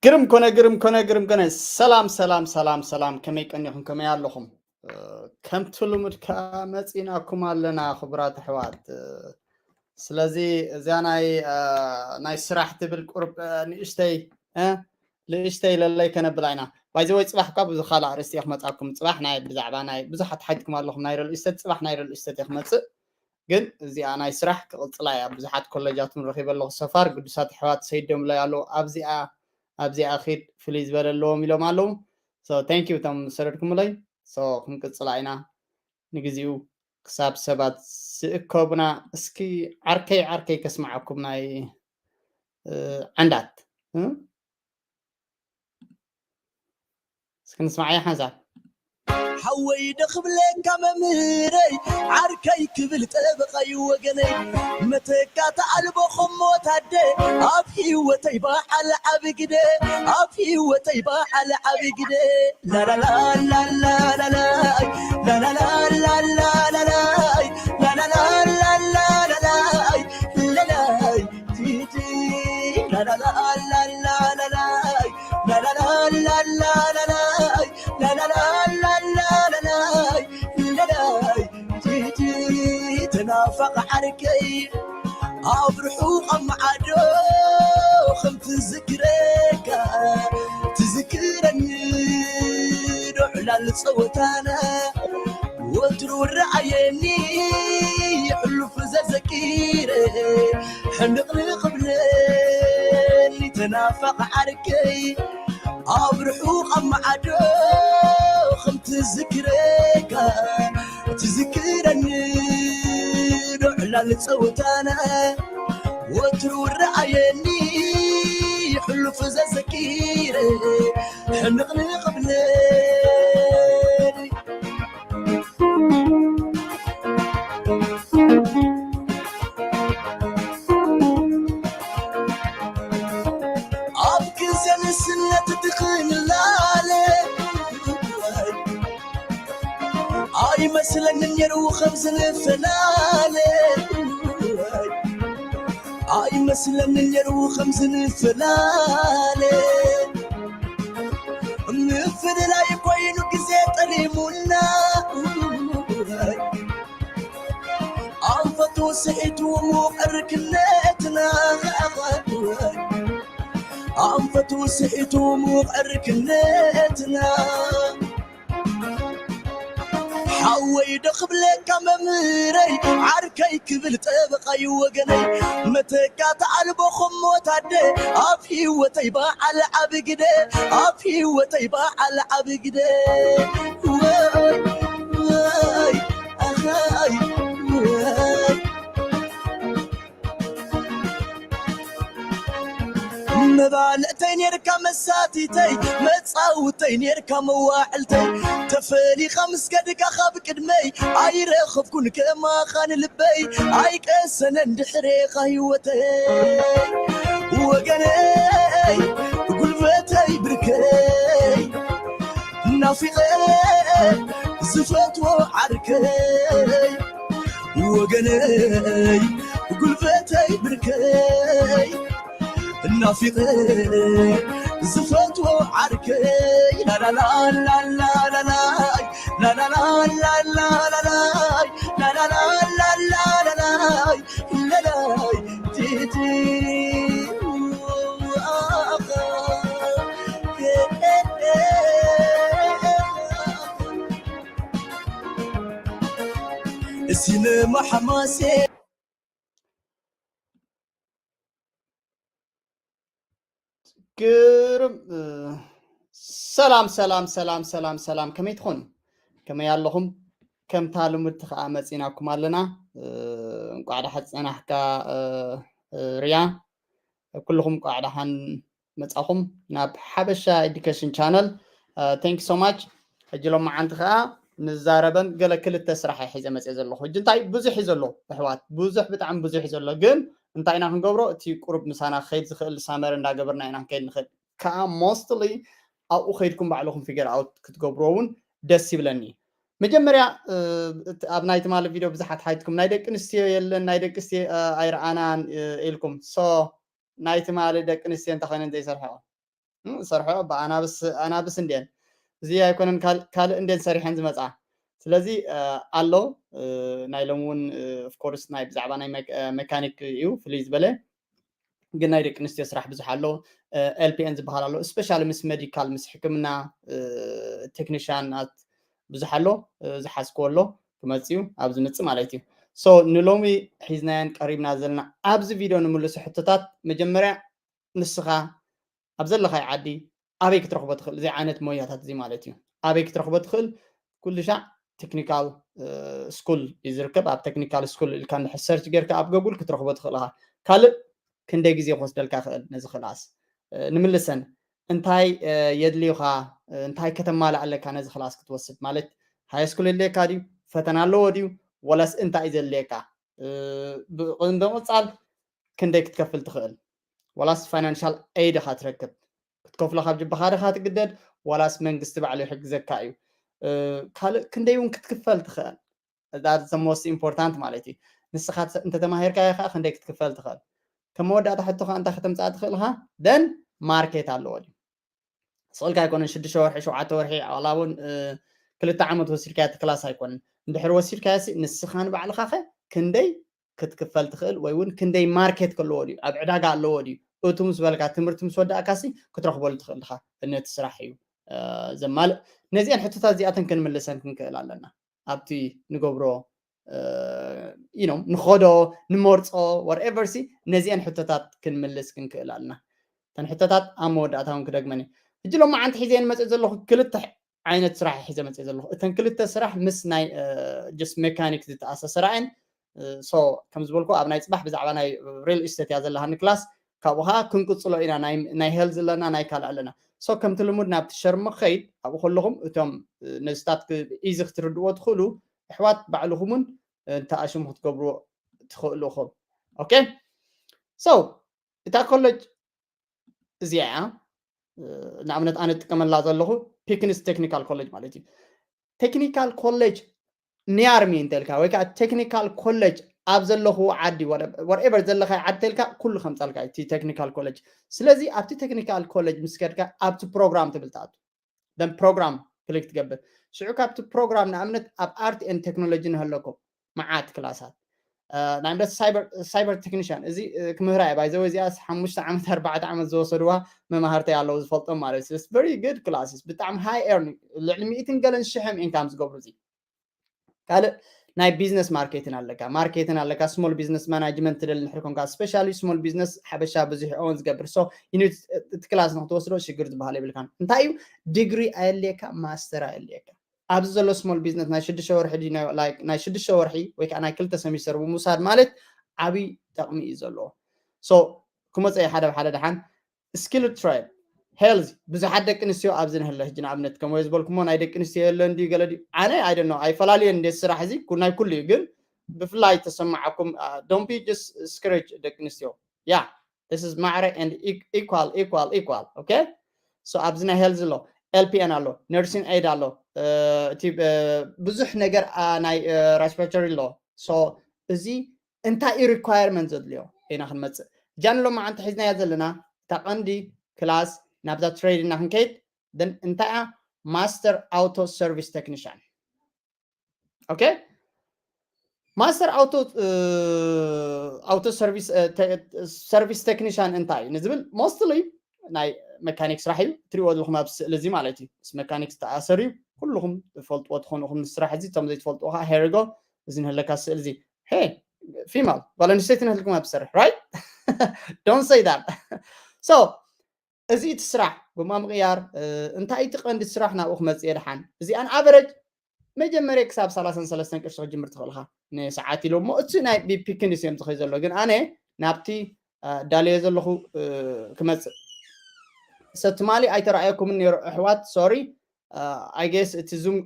ግርም ኮነ፣ ግርም ኮነ፣ ግርም ኮነ። ሰላም፣ ሰላም፣ ሰላም፣ ሰላም። ከመይ ቀኒኹም? ከመይ ኣለኹም? እ፣ ከምቲ ልሙድ ከኣ መጺናኩም ኣለና፣ ክቡራት ኣሕዋት። እ፣ ስለዚ እዚኣ ናይ፣ እ፣ ናይ ስራሕ ትብል ቁርብ፣ እ፣ ንእሽተይ፣ እ፣ ንእሽተይ ለለይ ከነብላ ኢና። ባይ ዘ ወይ ጽባሕ እኳ ብዙ ካልእ ኣርእስቲ እየ ክመጻኩም። ጽባሕ ናይ ብዛዕባ ናይ ብዙሓት ሓቲትኩም ኣለኹም ናይ ሪል ኢስቴት፣ ጽባሕ ናይ ሪል ኢስቴት እየ ክመጽእ። ግን እዚኣ ናይ ስራሕ ክቕጽላ እያ። ብዙሓት ኮሌጃት እውን ረኺበ ኣለኹ። ሰፋር ግዱሳት ኣሕዋት ሰይዶምለይ ኣለዉ። ኣብዚኣ፣ ኣብዚኣ ኺድ ፍልይ ዝበለ ኣለዎም ኢሎም ኣለዉ። So thank you እቶም ዝሰደድኩምለይ። So ክንቅጽላ ኢና። ንግዚኡ ክሳብ ሰባት ዝእከቡና፣ እስኪ ዓርከይ ዓርከይ ከስምዓኩም ናይ፣ እ፣ ዓንዳት፣ እ? እስኪ ንስማዓያ ሓንሳብ። ሓወይ ዶ ክብለካ መምህረይ፣ ዓርከይ ክብል ጠበቓይ ወገነይ፣ መተካእታ ኣልቦ ኸሞ ታደ፣ ኣብ ህይወተይ በዓል ዓቢ ግደ፣ ኣብ ህይወተይ በዓል ዓቢ ግደ። ላላላ ላላላላይ፣ ላላላ ላላላላይ፣ ላላላ ላላላላይ፣ ለላይ ቲቲ፣ ላላላ ላላላላይ፣ ላላላ ላላላላይ፣ ላላላ ላላላላይ፣ ለላይ ቲቲ፣ ተናፋቕ ዓርከይ፣ ኣብ ርሑቕ ኣብ መዓዶ ከም ትዝክረካ፣ ትዝክረኒ ዶ ዕላል ጸወታና፣ ወትሩ ረኣየኒ ሕሉፍ ዘዘኪረ፣ ሕንቕንቕ ብለኒ ተናፋቕ ዓርከይ፣ ኣብ ርሑቕ ኣብ መዓዶ ከም ትዝክረካ፣ ትዝክረኒ ዶ ዕላል ጸወታና፣ ወትሩ ረኣየኒ ሕሉፍ ዘዘኪረ፣ ሕንቕንቕ ብለኒ። ኣብ ግዜ ንስነት ትኽንላለ፣ ኣይመስለንን ነይሩ ከም ዝንፈላለ፣ ኣይመስለንን ነይሩ ከም ዝንፈላለ። ምፍልላይ ኮይኑ ግዜ ጠሊሙና፣ ኣንፈቱ ስሒቱ ሙቕ ዕርክነትና፣ ኣንፈቱ ስሒቱ ሙቕ ዕርክነትና። ሓወይ ዶ ክብለካ መምህረይ፣ ዓርከይ ክብል ጠበቓይ ወገነይ፣ መተካእታ ኣልቦ ኸሞ ታደ፣ ኣብ ህይወተይ በዓል ዓቢ ግደ፣ ኣብ ህይወተይ በዓል ዓቢ ግደ። ወይ፣ ወይ፣ ኣኻይ፣ ወይ። መባልዕተይ ኔርካ፣ መሳቲተይ፣ መጻውተይ ኔርካ፣ መዋዕልተይ። ተፈሊኻ ምስ ከድካ ካብ ቅድመይ፣ ኣይረኸብኩን ከማኻ ንልበይ፣ ኣይቀሰነን ድሕሬኻ ህይወተይ። ወገነይ፣ ጉልበተይ፣ ብርከይ፣ ናፊቐ ዝፈትዎ ዓርከይ። ወገነይ፣ ጉልበተይ፣ ብርከይ፣ ናፊቐ ዝፈትዎ ዓርከይ። ላላላ ላላላላይ፣ ላላላ ላላላላይ፣ ላላላ ላላላላይ፣ ለላይ ቲቲ። እስቲ ንማሓማሴ። ግርም፣ እ፣ ሰላም፣ ሰላም፣ ሰላም፣ ሰላም፣ ሰላም። ከመይ ትኾኑ? ከመይ ኣለኹም? ከምታ ልሙድቲ ከኣ መጺናኩም ኣለና። እ፣ እንቋዕ ደሓን ጸናሕካ፣ እ፣ እ፣ ሪያ። ኩልኹም እንቋዕ ደሓን መጻኹም ናብ ሓበሻ ኤዱኬሽን ቻነል። እ፣ thank you so much። ሕጂ ሎማዓንቲ ከኣ ንዛረበን ገለ ክልተ ስራሕ እየ ሒዘ መጽየ ዘለኹ። ሕጂ እንታይ ብዙሕ እዩ ዘሎ ኣሕዋት፣ ብዙሕ፣ ብጣዕሚ ብዙሕ እዩ ዘሎ። ግን እንታይ ኢና ክንገብሮ? እቲ ቁሩብ ምሳና ክኸይድ ዝኽእል ሳመር እንዳገበርና ኢና ክንከይድ ንኽእል። ከኣ ሞስትሊ ኣብኡ ከይድኩም ባዕልኹም ፊገር ኣውት ክትገብርዎ እውን ደስ ይብለኒ። መጀመርያ፣ እ፣ እቲ ኣብ ናይ ትማሊ ቪድዮ ብዙሓት ሓቲትኩም፣ "ናይ ደቂ ኣንስትዮ የለን፣ ናይ ደቂ ኣንስትዮ፣ እ፣ ኣይረኣናን", እ፣ ኢልኩም። ሶ፣ ናይ ትማሊ ደቂ ኣንስትዮ እንታይ ኮይነን ዘይሰርሐኦ? እም፣ ሰርሖ ብኣናብስ ኣናብስ እንድየን፣ እዚ ኣይኮነን፣ ካል- ካልእ እንድየን ሰሪሐን ዝመጻ። ስለዚ ኣሎ ናይ ሎሚ እውን ኦፍኮርስ ናይ ብዛዕባ ናይ መካኒክ እዩ ፍልይ ዝበለ፣ ግን ናይ ደቂ ኣንስትዮ ስራሕ ብዙሕ ኣሎ። ኤልፒኤን ዝበሃል ኣሎ፣ ስፔሻሊ ምስ ሜዲካል፣ ምስ ሕክምና ቴክኒሽያናት ብዙሕ ኣሎ። ዝሓዝክዎ ኣሎ ክመፅእ እዩ፣ ኣብ ዝመፅእ ማለት እዩ። ሶ ንሎሚ ሒዝናየን ቀሪብና ዘለና ኣብዚ ቪድዮ ንምልሱ ሕቶታት፣ መጀመርያ ንስኻ ኣብ ዘለኻይ ዓዲ ኣበይ ክትረኽቦ ትኽእል እዚ ዓይነት ሞያታት እዚ ማለት እዩ? ኣበይ ክትረኽቦ ትኽእል? ኩሉ ሻዕ ቴክኒካል ስኩል እዩ ዝርከብ። ኣብ ቴክኒካል ስኩል ኢልካ እንድሕር ሰርች ጌርካ ኣብ ጎጉል ክትረኽቦ ትኽእል ኢኻ። ካልእ ክንደይ ግዜ ክወስደልካ ይኽእል ነዚ ክላስ ንምልሰን? እንታይ የድልዩኻ? እንታይ ከተማልእ ኣለካ ነዚ ክላስ ክትወስድ? ማለት ሃይ ስኩል የድልየካ ድዩ? ፈተና ኣለዎ ድዩ? ወላስ እንታይ እዩ ዘድልየካ? ብምቕፃል ክንደይ ክትከፍል ትኽእል? ወላስ ፋይናንሻል ኤድ ኢኻ ትረክብ? ክትከፍሎ ካብ ጅባኻ ዲኻ ትግደድ፣ ዋላስ መንግስቲ ባዕሉ ይሕግዘካ እዩ? ካልእ ክንደይ እውን ክትክፈል ትኽእል? That's the most important ማለት እዩ። ንስኻ እንተተማሂርካዮ ከዓ ክንደይ ክትክፈል ትኽእል? ከም መወዳእታ ሕቶ ከዓ እንታይ ከተምፅኣ ትኽእል ኢኻ? ደን ማርኬት ኣለዎ ድዩ? ስቕልካ ኣይኮነን ሽዱሽተ ወርሒ፣ ሸውዓተ ወርሒ፣ ዋላ እውን ክልተ ዓመት ወሲድካዮ እቲ ክላስ ኣይኮነን። እንድሕር ወሲድካዮ ሲ ንስኻ ንባዕልኻ ኸ ክንደይ ክትክፈል ትኽእል ወይ እውን ክንደይ ማርኬት ከለዎ ድዩ፣ ኣብ ዕዳጋ ኣለዎ ድዩ፣ እቱ ምስ በልካ ትምህርቲ ምስ ወዳእካ ሲ ክትረኽበሉ ትኽእል ዲኻ? ነቲ ስራሕ እዩ ዘማልእ። ነዚአን ሕቶታት እዚኣተን ክንምልሰን ክንክእል ኣለና። ኣብቲ ንገብሮ you know ንኸዶ ንመርፆ whatever ሲ ነዚአን ሕቶታት ክንምልስ ክንክእል ኣለና። እተን ሕቶታት ኣብ መወዳእታ እውን ክደግመን እየ። ሕጂ ሎማዓንቲ ሒዘየን መፅእ ዘለኹ ክልተ ዓይነት ስራሕ ሒዘ መፅእ ዘለኹ። እተን ክልተ ስራሕ ምስ ናይ just ሜካኒክ ዝተኣሳሰራ እየን። ሶ ከም ዝበልኩ ኣብ ናይ ፅባሕ ብዛዕባ ናይ ሪል ኢስቴት እያ ዘለሃኒ ክላስ። ካብኡ ከዓ ክንቅፅሎ ኢና፣ ናይ ሄልዝ ኣለና፣ ናይ ካልእ ኣለና። ሶ ከምቲ ልሙድ ናብቲ ሸርሞ ክኸይድ ኣብኡ ከለኹም እቶም ነዚታት ኢዚ ክትርድዎ ትኽእሉ ኣሕዋት ባዕልኹም እውን እንተኣሽሙ ክትገብርዎ ትኽእሉ ኢኹም። ኦኬ። ሶ እታ ኮሌጅ እዚኣ እያ። ንኣብነት ኣነ እጥቀመላ ዘለኹ ፒክንስ ቴክኒካል ኮሌጅ ማለት እዩ። ቴክኒካል ኮሌጅ ኒያርሚ እንተልካ ወይ ከዓ ቴክኒካል ኮሌጅ ኣብ ዘለኹ ዓዲ whatever ዘለካ ዓዲ ተልካ ኩሉ ከምፃልካ እቲ ቴክኒካል ኮሌጅ። ስለዚ ኣብቲ ቴክኒካል ኮሌጅ ምስ ከድካ ኣብቲ ፕሮግራም ትብል ትኣቱ። ደን ፕሮግራም ክሊክ ትገብር። ሽዑ ካብቲ ፕሮግራም ንኣብነት ኣብ ኣርት ኤንድ ቴክኖሎጂ ንህለኩም መዓት ክላሳት ንኣብነት ሳይበር ቴክኒሽያን እዚ ክምህራ እየ ባይዘወ እዚኣ ሓሙሽተ ዓመት ኣርባዕተ ዓመት ዝወሰድዋ መማህርተይ ኣለዉ ዝፈልጦም ማለት እዩ። Very good classes ብጣዕሚ ሃይ ኤርን ልዕሊ ሚእትን ገለን ሽሕም ኢንካም ዝገብሩ እዚ ካልእ ናይ ቢዝነስ ማርኬትን ኣለካ ማርኬትን ኣለካ ስሞል ቢዝነስ ማናጅመንት ትደሊ ንድሕር ኮንካ ስፔሻሊ ስሞል ቢዝነስ ሓበሻ ብዙሕ ኦን ዝገብር ሶ ዩኒት እቲ ክላስ ንክትወስዶ ሽግር ዝበሃል የብልካን። እንታይ እዩ ዲግሪ ኣየድልየካ ማስተር ኣየድልየካ ኣብዚ ዘሎ ስሞል ቢዝነስ ናይ ሽዱሽተ ወርሒ ድዩ ናይ- like ናይ ሽዱሽተ ወርሒ ወይ ከዓ ናይ ክልተ ሰሚስተር ብምውሳድ ማለት ዓብይ ጠቕሚ እዩ ዘለዎ። ሶ ክመፀ ሓደ ሓደ ደሓን ስኪል ትሬድ ሄልዝ ብዙሓት ደቂ ኣንስትዮ ኣብዚ ንህለ ሕጂ ንኣብነት ከም ወይ ዝበልኩሞ ናይ ደቂ ኣንስትዮ የለን ድዩ ገለ ድዩ ኣነ ኣይደኖ ኣይፈላለየን እንደ ስራሕ እዚ ኩ- ናይ ኩሉ እዩ ግን ብፍላይ ተሰማዓኩም don't be just ስክሬጅ ደቂ ኣንስትዮ ያ this is ማዕረ and equal equal equal okay so ኣብዚ ናይ ሄልዝ ኣሎ ኤልፒኤን ኣሎ ነርሲን ኤድ ኣሎ እቲ ብዙሕ ነገር ናይ ሬስፒሬቶሪ ኣሎ so እዚ እንታይ እዩ ሪኳየርመንት ዘድልዮ ኢና ክንመፅእ ጃን ሎማዓንቲ ሒዝናያ ዘለና እታ ቀንዲ ክላስ ናብዛ ትሬድ እና ክንከይድ then እንታይ እያ ማስተር ኣውቶ ሰርቪስ ቴክኒሽያን ኦኬ ማስተር ኣውቶ ኣውቶ ሰርቪስ ሰርቪስ ቴክኒሽያን እንታይ እዩ ንዝብል ሞስትሊ ናይ መካኒክ ስራሕ እዩ ትሪእዎ ዘለኹም ኣብ ስእሊ እዚ ማለት እዩ ምስ መካኒክ ዝተኣሰር እዩ ኩልኹም ትፈልጥዎ ትኾኑ ኢኹም ስራሕ እዚ እቶም ዘይትፈልጥዎ ከዓ ሄሪጎ እዚ ንህለካ ስእሊ እዚ ሄ ፊማል ጓል ኣንስተይቲ ንህልኩም ኣብ ትሰርሕ right don't say that so እዚ እቲ ስራሕ ጎማ ምቕያር እንታይ እቲ ቀንዲ ስራሕ ናብኡ ክመፅእ የድሓን እዚኣን ኣቨረጅ መጀመርያ ክሳብ ሰላሳን ሰለስተን ቅርሺ ክጅምር ትኽእልካ ንሰዓት ኢሎ እሞ እቲ ናይ ቢፒክን ስዮም ዝኸይ ዘሎ ግን ኣነ ናብቲ ዳልዮ ዘለኹ ክመፅእ ሰትማሊ ኣይተረኣየኩምን ነይሩ ኣሕዋት ሶሪ ኣይጌስ እቲ ዙም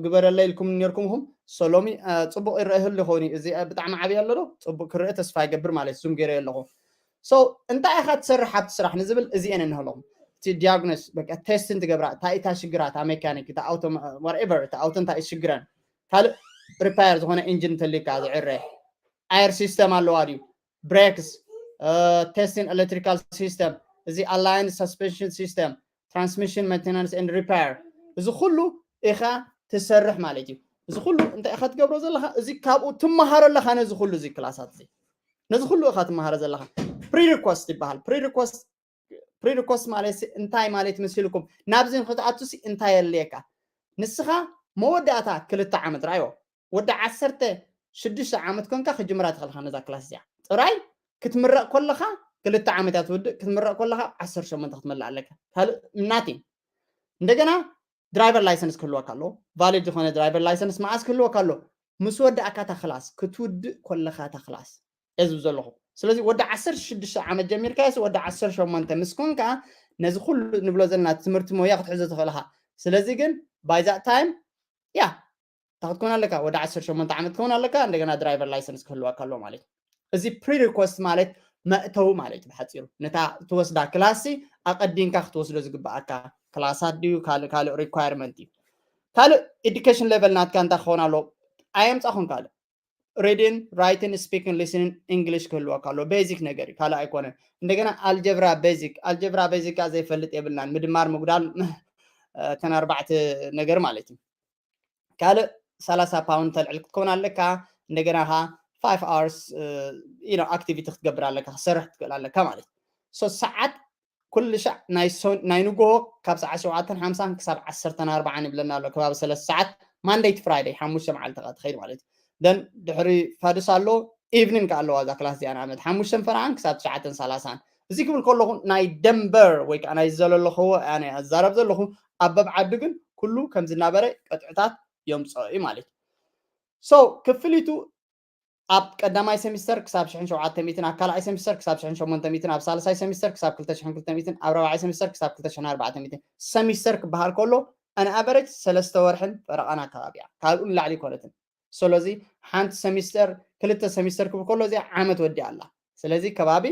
ግበረለይ ኢልኩም ነርኩም ኹም ሶሎሚ ፅቡቅ ይረአ ይህሉ ይኸውን እዩ እዚ ብጣዕሚ ዓብይ ኣሎ ዶ ፅቡቅ ክረአ ተስፋ ይገብር ማለት ዙም ገይረ ኣለኹ so እንታይ ኢኻ ትሰርሕ ኣብቲ ስራሕ ንዝብል እዚአን እንህሎም እቲ ዲያግኖስ በቃ ቴስትን ትገብራ እንታይ እታ ሽግራት ሜካኒክ እታ ኣውቶ whatever እታ ኣውቶ እንታይ ሽግረን ካልእ ሪፓየር ዝኾነ ኢንጂን እንተሊካ ዝዕረ ኣየር ሲስተም ኣለዋ ድዩ ብሬክስ ቴስቲን ኤሌክትሪካል ሲስተም እዚ aligned suspension system, transmission maintenance and repair፣ እዚ ኩሉ ኢኻ ትሰርሕ ማለት እዩ። እዚ ኩሉ እንታይ ኢኻ ትገብሮ ዘለኻ? እዚ ካብኡ ትመሃሮ ኣለኻ። ነዚ ኩሉ እዚ ክላሳት እዚ ነዚ ኩሉ ኢኻ ትመሃሮ ዘለኻ። Pre-request ይበሃል። Pre-request pre-request ማለት ሲ እንታይ ማለት መሲልኩም? ናብዚ ንክትኣቱ ሲ እንታይ የድልየካ? ንስኻ መወዳእታ ክልተ ዓመት ርኣዮ፣ ወዲ ዓሰርተ ሽዱሽተ ዓመት ኮንካ ክጅምራ ትኽእልካ ነዛ ክላስ እዚኣ። ጥራይ ክትምረቕ ከለኻ ክልተ ዓመት እያ ትውድእ፣ ክትምረቕ ከለኻ ዓሰርተ ሸሞንተ ክትመልእ ኣለካ። ካልእ ናቲንግ። እንደገና ድራይቨር ላይሰንስ ክህልወካ ኣለዎ። ቫሊድ ዝኾነ ድራይቨር ላይሰንስ መዓስ ክህልወካ ኣለዎ? ምስ ወዳእካ እታ ክላስ፣ ክትውድእ ከለኻ እታ ክላስ እየ ዝብል ዘለኹ። ስለዚ ወዲ ዓሰርተ ሽዱሽተ ዓመት ጀሚርካዮስ ወዲ ዓሰርተ ሸሞንተ ምስ ኮንካ ነዚ ኩሉ ንብሎ ዘለና ትምህርቲ ሞያ ክትሕዞ ትኽእል ኢኻ። ስለዚ ግን by that time ያ እንታይ ክትከውን ኣለካ? ወዲ ዓሰርተ ሸሞንተ ዓመት ትከውን ኣለካ። እንደገና ድራይቨር ላይሰንስ ክህልወካ ኣለዎ ማለት እዩ። እዚ pre-request ማለት መእተዊ ማለት እዩ ብሓፂሩ። ነታ ትወስዳ ክላስ ኣቐዲምካ ክትወስዶ ዝግበኣካ ክላሳት ድዩ ካልእ ካልእ ሪኳየርመንት እዩ። ካልእ ኤዱኬሽን ሌቨል ናትካ እንታይ ክኸውን ኣለዎ? ኣየምፃኹን ካልእ reading, writing, speaking, listening, English ክህልወካ ኣለዎ። ቤዚክ ነገር እዩ፣ ካልእ ኣይኮነን። እንደገና ኣልጀብራ ቤዚክ፣ ኣልጀብራ ቤዚክ ከኣ ዘይፈልጥ የብልናን። ምድማር ምጉዳል እተን ኣርባዕተ ነገር ማለት እዩ። ካልእ ሰላሳ ፓውንድ ተልዕል ክትከውን ኣለካ። እንደገና ኻ five hours you know activity ክትገብር ኣለካ፣ ክትሰርሕ ትክእል ኣለካ ማለት እዩ። So ሰዓት ኩሉ ሻዕ ናይ ሶን ናይ ንግሆ ካብ ሰዓት ሸውዓተን ሓምሳን ክሳብ ዓሰርተን ኣርባዓን ይብለና ኣሎ፣ ከባቢ ሰለስተ ሰዓት። ማንደይ ቱ ፍራይደይ ሓሙሽተ መዓልቲ ካ ትኸይድ ማለት እዩ። ደን ድሕሪ ፋድስ ኣሎ፣ ኢቭኒን ከ ኣለዋ እዛ ክላስ እዚኣ ንኣብነት ሓሙሽተን ፈረቓን ክሳብ ትሽዓተን ሰላሳን። እዚ ክብል ከለኹ ናይ ደንበር ወይ ከዓ ናይ ዘለለኽዎ ኣነ ኣዛረብ ዘለኹ ኣብ በብዓዱ ግን ኩሉ ከም ዝናበረ ቅጥዕታት የምፅኦ እዩ ማለት እዩ። So ክፍሊቱ ኣብ ቀዳማይ ሰሚስተር ክሳብ ሽሕን ሸውዓተ ሚእትን፣ ኣብ ካልኣይ ሰሚስተር ክሳብ ሽሕን ሸሞንተ ሚእትን፣ ኣብ ሳልሳይ ሰሚስተር ክሳብ ክልተ ሽሕን ክልተ ሚእትን፣ ኣብ ራብዓይ ሰሚስተር ክሳብ ክልተ ሽሕን ኣርባዕተ ሚእትን። ሰሚስተር ክበሃል ከሎ ኣን ኣቨሬጅ ሰለስተ ወርሕን ፈረቓን ኣካባቢ እያ፣ ካብኡ ንላዕሊ ኣይኮነትን። ስለዚ ሓንቲ ሰሚስተር ክልተ ሰሚስተር ክብል ከሎ እዚኣ ዓመት ወዲኣ ኣላ። ስለዚ ከባቢ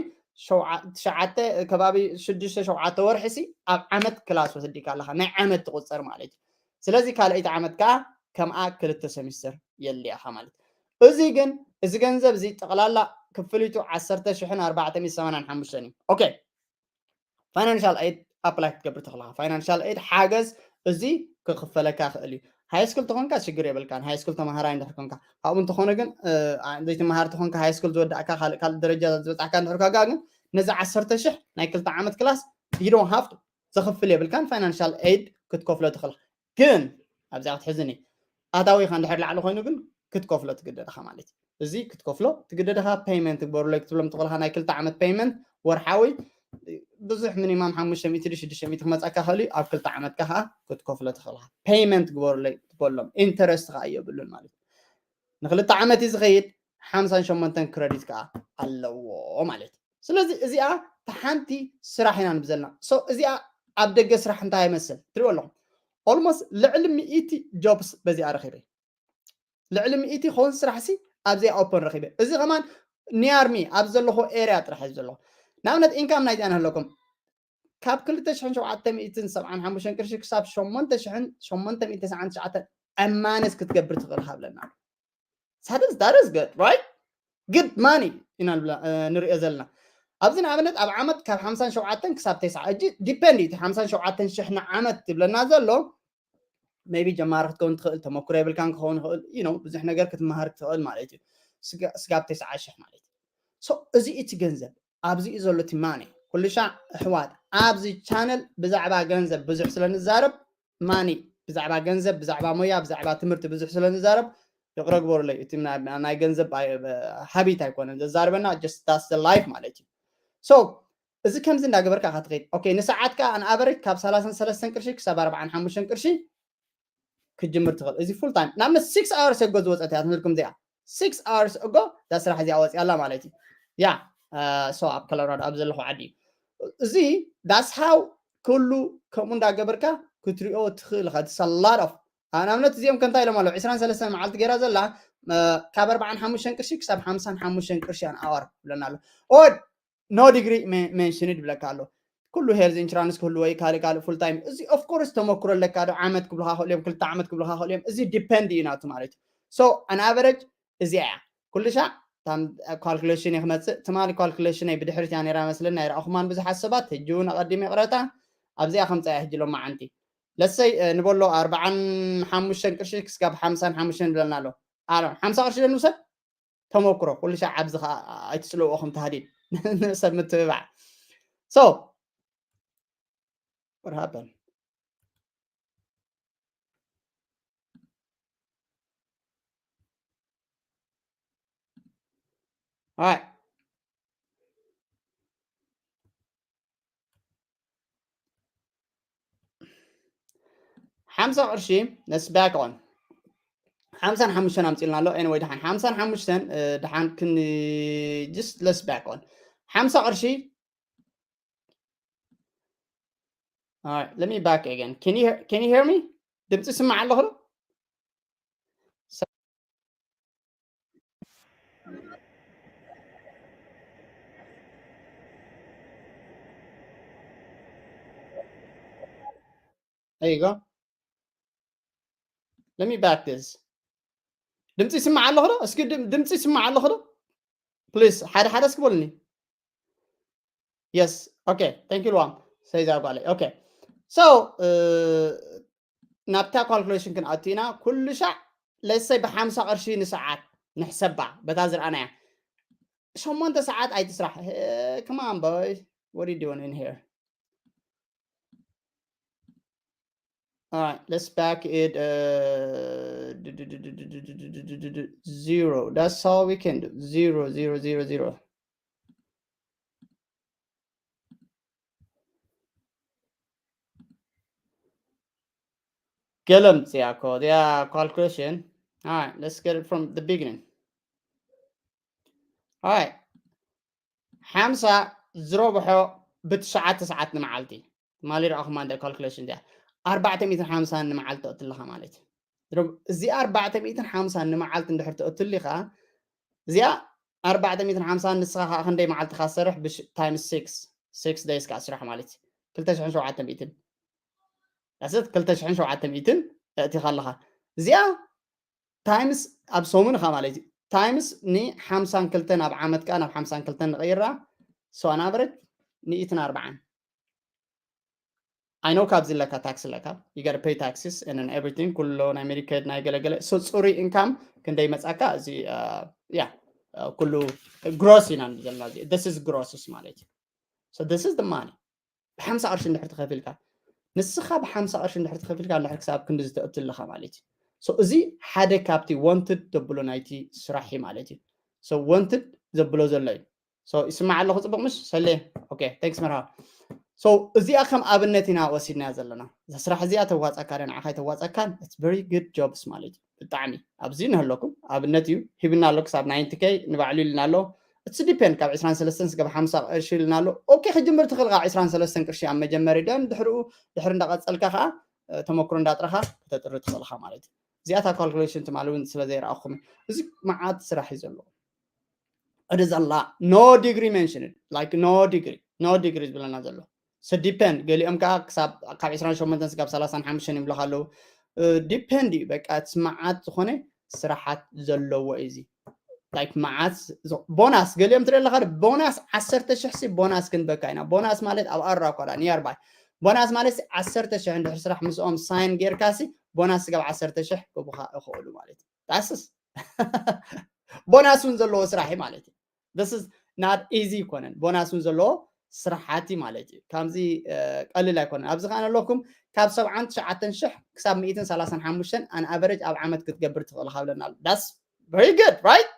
ሸውዓ- ትሽዓተ ከባቢ ሽዱሽተ ሸውዓተ ወርሒ ሲ ኣብ ዓመት ክላስ ወሰዲካ ኣለካ፣ ናይ ዓመት ትቁፀር ማለት እዩ። ስለዚ ካልኣይቲ ዓመት ከዓ ከምኣ ክልተ ሰሚስተር የድልያኻ ማለት እዩ። እዚ ግን እዚ ገንዘብ እዚ ጠቕላላ ክፍሊቱ ዓሰርተ ሽሕን ኣርባዕተ ሚእትን ሰማንያን ሓሙሽተን እዩ። ኦኬ፣ ፋይናንሻል ኤድ ኣፕላይ ክትገብር ተኽለኻ፣ ፋይናንሻል ኤድ ሓገዝ እዚ ክኽፈለካ ክእል እዩ። ሃይ ስኩል ተኾንካ ሽግር የብልካን፣ ሃይ ስኩል ተምሃራይ እንድሕር ኮንካ። ካብኡ እንተኾነ ግን ዘይትምሃር ተኾንካ፣ ሃይ ስኩል ዝወዳእካ፣ ካልእ ካልእ ደረጃ ዝበፃሕካ እንድሕር ኮንካ ግን ነዚ ዓሰርተ ሽሕ ናይ ክልተ ዓመት ክላስ you don't have to ዘኽፍል የብልካን። ፋይናንሻል ኤድ ክትከፍሎ ትኽእል። ግን ኣብዚኣ ክትሕዝኒ፣ ኣታዊኻ እንድሕር ላዕሊ ኮይኑ ግን ክትከፍሎ ትግደድኻ ማለት እዩ። እዚ ክትከፍሎ ትግደድኻ። ፔይመንት ግበሩለይ ክትብሎም ትኽእልኻ፣ ናይ ክልተ ዓመት ፔይመንት ወርሓዊ። ብዙሕ ሚኒማም ሓሙሽተ ሚእቲ ድ ሽዱሽተ ሚእቲ ክመፃካ ክእል እዩ። ኣብ ክልተ ዓመትካ ከዓ ክትከፍሎ ትኽእልኻ። ፔይመንት ግበሩለይ ትበሎም፣ ኢንተረስት ከዓ የብሉን ማለት እዩ። ንክልተ ዓመት እዩ ዝኸይድ። ሓምሳን ሸሞንተን ክረዲት ከዓ ኣለዎ ማለት እዩ። ስለዚ እዚኣ ተሓንቲ ስራሕ ኢና ንብዘልና። እዚኣ ኣብ ደገ ስራሕ እንታይ ይመስል ትሪኦ ኣለኹም። ኦልሞስት ልዕሊ ሚእቲ ጆብስ በዚኣ ረኺበ። ልዕሊ ሚእቲ ክኸውን ስራሕ ሲ ኣብዚኣ ኦፐን ረኺበ። እዚ ከማን ኒያርሚ ኣብ ዘለኹ ኤርያ ጥራሕ እዩ ዘለኹ። ንኣብነት ኢንካም ናይዚኣ ንህለኩም ካብ ክልተ ሽሕን ሸውዓተ ሚእትን ሰብዓን ሓሙሽተን ቅርሺ ክሳብ ሸሞንተ ሽሕን ሸሞንተ ሚእትን ተስዓን ትሽዓተን ኣማነስ ክትገብር ትኽእል ሃብለና። ሳደስ ዳረስ ገድ ራይት ግድ ማኒ ኢና ንብላ- እ፣ ንሪኦ ዘለና። ኣብዚ ንኣብነት ኣብ ዓመት ካብ ሓምሳን ሸውዓተን ክሳብ ተስዓ እጂ ዲፔንድ እዩ። እቲ ሓምሳን ሸውዓተን ሽሕ ንዓመት ትብለና ዘሎ ሜቢ ጀማሪ ክትከውን ትኽእል፣ ተመክሮ የብልካን ክኸውን ይኽእል፣ you know ብዙሕ ነገር ክትመሃር ትኽእል ማለት እዩ። ስጋ- ስጋብ ተስዓ ሽሕ ማለት እዩ። So እዚ እቲ ገንዘብ ኣብዚ እዩ ዘሎ እቲ ማኒ። ኩሉ ሻዕ ኣሕዋት ኣብዚ ቻነል ብዛዕባ ገንዘብ ብዙሕ ስለ ንዛረብ ማኒ ብዛዕባ ገንዘብ፣ ብዛዕባ ሞያ፣ ብዛዕባ ትምህርቲ ብዙሕ ስለ ንዛረብ ይቕረ ግበሩለይ። እቲ ናይ- ናይ ገንዘብ ኣይ- ሃቢት ኣይኮነን ዘዛርበና፣ just that's the life ማለት እዩ። So እዚ ከምዚ እንዳገበርካ ኢኻ ትኸይድ። ኦኬ፣ ንሰዓትካ ኣን ኣቨሬጅ ካብ ሰላሳን ሰለስተን ቅርሺ ክሳብ ኣርባዓን ሓሙሽተን ቅርሺ ክትጅምር ትኽእል። እዚ ፉል ታይም ንኣብነት ሲክስ ኣወርስ ኣጎ ዝወፀት እያ ትምህርኩም እዚኣ። ሲክስ ኣወርስ ኣጎ እዛ ስራሕ እዚኣ ወፂኣ ኣላ ማለት እዩ። ያ so ኣብ ኮሎራዶ ኣብ ዘለኹ ዓዲ እዩ። እዚ that's how ኩሉ ከምኡ እንዳገበርካ ክትሪኦ ትኽእል ኢኻ። It's a lot of ንኣብነት እዚኦም ከ እንታይ ኢሎም ኣለዉ? ዕስራን ሰለስተን መዓልቲ ገይራ ዘላ እ፣ ካብ ኣርባዓን ሓሙሽተን ቅርሺ ክሳብ ሓምሳን ሓሙሽተን ቅርሺ ኣን ኣወር ይብለና ኣሎ። ኦድ ኖ ዲግሪ ሜንሽንድ ይብለካ ኣሎ። ኩሉ ሄልዝ ኢንሹራንስ ክህልዎ እዩ፣ ካልእ ካልእ ፉል ታይም። እዚ ኦፍ ኮርስ ተመክሮ ኣለካ ዶ? ዓመት ክብሉኻ ክእሉ እዮም፣ ክልተ ዓመት ክብሉኻ ክእሉ እዮም። እዚ ዲፐንድ እዩ ናቱ ማለት እዩ። So ኣን ኣቨሬጅ እዚኣ እያ። ኩሉ ሻዕ ካልኩሌሽን እየ ክመፅእ። ትማሊ ካልኩሌሽን እይ ብድሕሪት እያ ነይራ መስለኒ፣ ኣይረኣኹማን ብዙሓት ሰባት። ሕጂ እውን ኣቐዲም ይቕረታ ኣብዚኣ ከምፃ እያ ሕጂ ሎማዓንቲ። ለሰይ ንበሎ ኣርባዓን ሓሙሽተን ቅርሺ ክስጋብ ሓምሳን ሓሙሽተን ብለና ኣሎ። ኣረ ሓምሳ ቅርሺ ደንውሰድ ተመክሮ ኩሉ ሻዕ ኣብዚ ከዓ ኣይትፅልዎ ከም ተሃዲድ ሰብ ምትብባዕ። So what happened? All right. ሓምሳ ቅርሺ ነስ ባክ ኦን ሓምሳን ሓሙሽተን ኣምፂልና ኣሎ። ኤንወይ ድሓን ሓምሳን ሓሙሽተን ድሓን ክን just let's back on ሓምሳ ቅርሺ። All right, let me back again. Can you hear, can you hear me? ድምፂ ስማዕ ኣለኹ ዶ? There you go. Let me back this. ድምፂ ይስማዕ ኣለኹ ዶ? እስኪ ድምፂ ይስማዕ ኣለኹ ዶ? Please ሓደ ሓደ እስኪ በሉኒ። Yes. Okay, thank you ልዋም ሰይዛ ጓለይ። Okay, so ናብታ ካልኩሌሽን ክንኣቱ ኢና። ኩሉ ሻዕ ለሰይ ብሓምሳ ቅርሺ ንሰዓት ንሕሰባ በታ ዝረኣናያ ሸሞንተ ሰዓት ኣይትስራሕ። Come on boy, what are you doing in here? All right, let's back it. Uh, zero. That's all we can do. Zero, zero, zero, zero. ገለ ምፅያ እኮ እዚኣ ካልኩሌሽን። All right, let's get it from the beginning. All right. ሓምሳ ዝረብሖ ብትሽዓተ ሰዓት ንመዓልቲ ማሊ ረኣኹማ እንደ ካልኩሌሽን እዚኣ ኣርባዕተ ሚእትን ሓምሳን ንመዓልቲ ተእትልኻ ማለት እዩ። እዚኣ ኣርባዕተ ሚእትን ሓምሳን ንመዓልቲ እንድሕር ተእትሊኻ እዚኣ ኣርባዕተ ሚእትን ሓምሳን ንስኻ ከዓ ክንደይ መዓልቲ ካሰርሕ ብሽ times six six days ከዓ ስራሕ ማለት እዩ። ክልተ ሽሕን ሸውዓተ ሚእትን ዳስት ክልተ ሽሕን ሸውዓተ ሚእትን ተእቲኻ ኣለኻ። እዚኣ ታይምስ ኣብ ሰሙን ኢኻ ማለት እዩ። ታይምስ ንሓምሳን ክልተን ኣብ ዓመት ከዓ ናብ ሓምሳን ክልተን ንቐይራ። So on average ሚእትን ኣርባዓን። I know ካብዚ ኣለካ ታክስ ኣለካ። You gotta pay taxes and then everything ኩሎ ናይ ሜዲኬድ ናይ ገለገለ። So ፅሩይ ኢንካም ክንደይ መፃካ እዚ ያ ኩሉ ግሮስ ኢና ዘለና። This is ግሮስስ ማለት እዩ። So this is the money። ብሓምሳ ቅርሺ እንድሕር ትኸፊልካ ንስኻ ብሓምሳ ቅርሺ እንድሕር ትኸፊልካ እንድሕር ክሳብ ክንዲ ዝተእቱ ኣለኻ ማለት እዩ። So እዚ ሓደ ካብቲ ወንትድ ዘብሎ ናይቲ ስራሕ እዩ ማለት እዩ። So ወንትድ ዘብሎ ዘሎ እዩ። So ይስማዕ ኣለኹ ፅቡቅ ምሽ ሰሌ? Okay, thanks መርሃ። So እዚኣ ከም ኣብነት ኢና ወሲድናያ ዘለና። እዛ ስራሕ እዚኣ ተዋፀካ ዶ ንዓኻ ኣይተዋፀካን? It's very good jobs ማለት እዩ። ብጣዕሚ ኣብዚ ንህለኩም ኣብነት እዩ ሂብና ኣሎ። ክሳብ ናይንቲ ኬይ ንባዕሉ ኢልና ኣሎ። እቲ ዲፔንድ ካብ ዕስራን ሰለስተን ስጋብ ሓምሳ ቅርሺ ኢልና ኣሎ። ኦኬ ክጅምር ትኽእል ካብ ዕስራን ሰለስተን ቅርሺ ኣብ መጀመሪ ደን ድሕሪኡ ድሕሪ እንዳቐፀልካ ከዓ ተመክሮ እንዳጥረኻ ከተጥሪ ትኽእል ኢኻ ማለት እዩ። እዚኣታ ካልኩሌሽን ትማሊ እውን ስለ ዘይረኣኹም እዚ መዓት ስራሕ እዩ ዘለዎ። It is a lot. No degree mentioned. Like no degree. No degree ዝብለና ዘሎ። So depend ገሊኦም ከዓ ክሳብ ካብ ዕስራን ሸሞንተን ስጋብ ሰላሳን ሓሙሽተን ይብለካ ኣለዉ። ዲፔንድ እዩ በቃ እቲ መዓት ዝኾነ ስራሓት ዘለዎ እዩ እዚ። Like መዓት ቦናስ ገሊኦም ትርኢ ኣለካ ቦናስ ዓሰርተ ሽሕ ሲ ቦናስ ክንበካ ኢና። ቦናስ ማለት ኣብ ኣራ ኮዳ ኒየርባይ ቦናስ ማለት ዓሰርተ ሽሕ እንድሕር ስራሕ ምስኦም ሳይን ጌርካ ሲ ቦናስ ስጋብ ዓሰርተ ሽሕ ክቡካ ይኽእሉ ማለት እዩ። ዳስስ ቦናስ እውን ዘለዎ ስራሕ እዩ ማለት እዩ። This is not easy ይኮነን። ቦናስ እውን ዘለዎ ስራሓት እዩ ማለት እዩ። ከምዚ ቀልል ኣይኮነን። ኣብዚ ከዓ ኣለኩም ካብ ሰብዓን ትሽዓተን ሽሕ ክሳብ ሚእትን ሰላሳን ሓሙሽተን on average ኣብ ዓመት ክትገብር ትኽእል ካብለና ኣሎ። That's very good, right?